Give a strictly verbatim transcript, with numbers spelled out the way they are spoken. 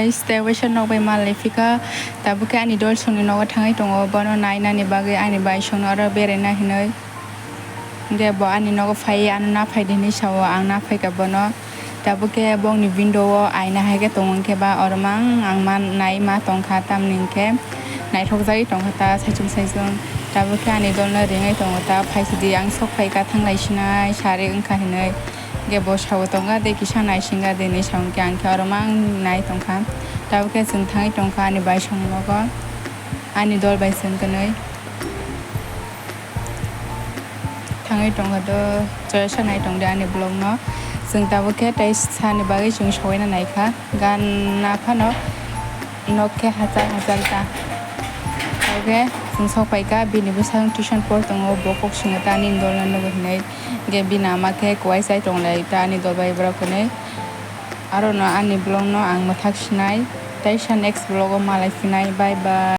Guys, tei waisa nok bai mal lai phika, tabuk khe ani dol songni nogo thangwi tongo, bono nainani bagwi ani bai songno oro beraina hinwi. Hingke bo ani nogo phai, ano na phai di hinwi sao, ang na phaika bono. Tabuk khe bongni window o aina hai khe tongo, hingke ba oro mang ang ma nai ma tongkha, tamni hingke naithok jagwi tongkha ta saichung saichung. Tabuk khe ani dolno ringwi tongo ta, phaisidi ang sok phaika thanglai sinai sari wngkha hinwi. Hingke bo sao tongkha de kisa naisinga de hinwi sao, hingke ang khe oro mang nai tongkha. Tabuk khe chwng thangwi tongkha ani bai songni nogo, ani dol bai chwng kwnwi. Thangwi tongkha do, joya sa nai tongdi ani vlog no. Chwng tabuk khe tei sani bagwi chwng soina naikha. Gan na phano nok khe hachal hachal ta. Tabuk khe chwng sok phaikha, bini bwsang tuition por tongo, bo kok swngo ta ani dol no nugo hinwi. Hingke bini ama khe kwai chai tonglai ta ani dol bai borok hinwi. Aro no ani vlog no ang mwthak sinai. Tei sa next vlog o malai sinai. Bye bye.